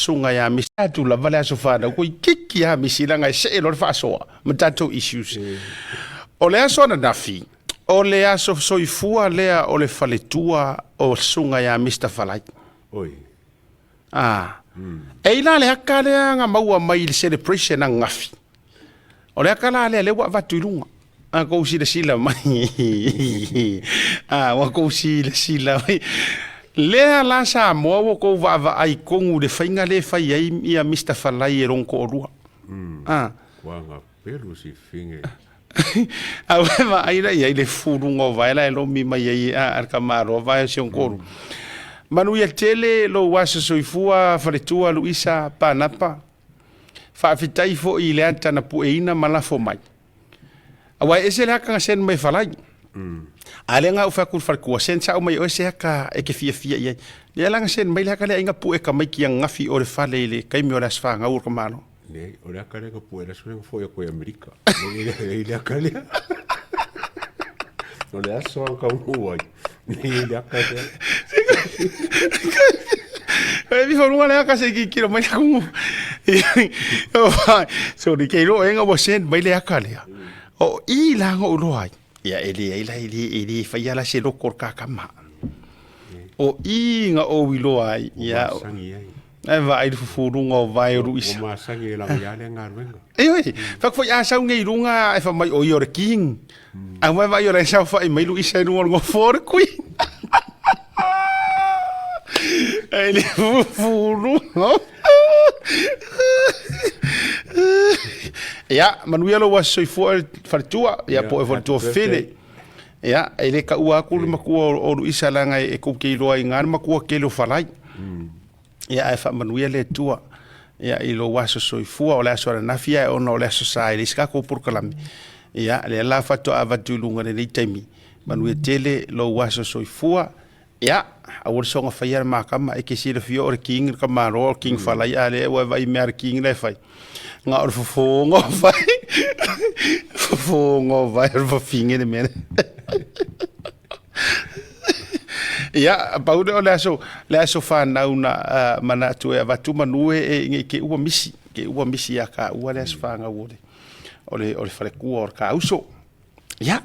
Susuga ia Misi atu lava le aso fanau ko kiki ia Misi langa e see loa le faasoa ma tatou issues. O le aso ananafi, o le aso soifua lea o le faletua o Susuga ia Mister Falai. Oi. Ah. E i la le aka lea na maua mai i le celebration ananafi. O le aka la lea lea ua avatu i luga. A kou silasila mai. A ua kou silasila mai. Lea la Samoa ua kou vaavaai tonu i le faiga lea e fai ai ia Mister Falai e lona toalua. A. Ua gapelu si finge. A ua vaai la i ai le fuluga o vae la e lomi mai ai a le tamaloa vae o si ona toalua. Manuia tele lou aso soifua faletua Luisa Panapa. Faafetai foi i le ata na pueina ma lafo mai. Aua e ese le aka na send mai falai. A lea na ou fai atu i le faletua, send sao mai e oe se aka e te fiafia i ai. Lea la na send mai le aka lea ai na pue ka mai ki ananafi o le fale i le taimi o le aso fanau o le tamaloa. Leai, o le aka lea na pue i le aso lea na foi atu ai i Amerika. Leai le aka lea. O le aso lava na taunuu ai, leai le aka lea. E vi faluga le aka se i kikilo mai le kumu. Sorry, ke iloa ega ua send mai le aka lea. O i la na ou iloa ai. Ia e leai la, e le, e le faia la se loko o le kakama. O i na ou iloa ai. Ia, Ua masani ai. e vaai le fufuluga o vae o Luisa. Ua masani e laga ia lea galuega. E oi, fai atu foi a sau nei i luga e fai mai o ia o le king. A mai vaai o la e saofai mai Luisa i luga o le nofo o le queen. E le fufuluga. Ia, manuia lou aso soifua e faletua, ia po o e faletua fele. Ia, e le taua atu le matua o Luisa leaga e tou te iloa ai i ina le matua tele o Falai. Ia ae faamanuia le Atua ia i lou aso soifua, o le aso ananafi ae ona o le aso sa e leai se tatou polokalame. Ia lea la faatoa avatu i luga i lenei taimi, manuia tele lou aso soifua. Ia, aua le soona faia le makama, e te silafia o le king le tamaloa o le king falai, a lea ua e vaai i mea a le king la e fai. Na o le fofoga o vai, fofoga o vai o le fafine le mea lea. Ia, pau lea o le aso, le aso fanau na uh, manatu e avatu manu e, e nei te ua misi, te ua misi ia ka ua le aso fanau o le, o le, o le falekua o le kauso. Ia.